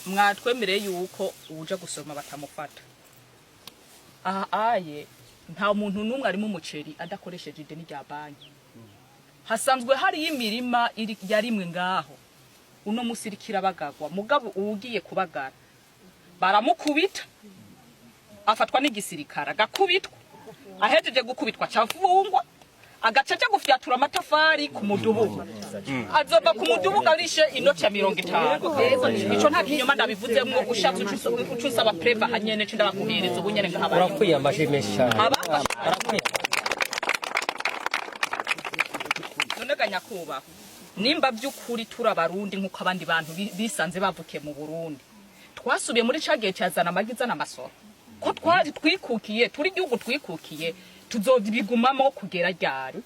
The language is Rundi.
Mwatwemereye yuko uwuja gusoma batamufata. Aha aye nta muntu n'umwe arimo umuceri adakoresheje ideni rya banki. Hasanzwe hariyo imirima yarimwe ngaho, uno musi iriko irabagagwa, mugabo uwugiye kubagara baramukubita, afatwa n'igisirikare agakubitwa, ahejeje gukubitwa acafungwa, agaca aja gufyatura amatafari ku mudubugu, azova ku mudubugu arishe inoti ya 50. Ico nta kinyoma ndabivuzemwo. Ushatse uca usaba preuve hanyene ce ndabaguhereza ubu nyene ngaha bari. Urakwiye amaji menshi cyane. Abafashe. Urakwiye. None ga nyakubahwa, nimba by'ukuri turi Abarundi nk'uko abandi bantu bisanze bavukiye mu Burundi, twasubiye muri ca gihe cyazana amagi izana amasoro, ko twari twikukiye, turi igihugu twikukiye, tuzobigumamo kugera ryari?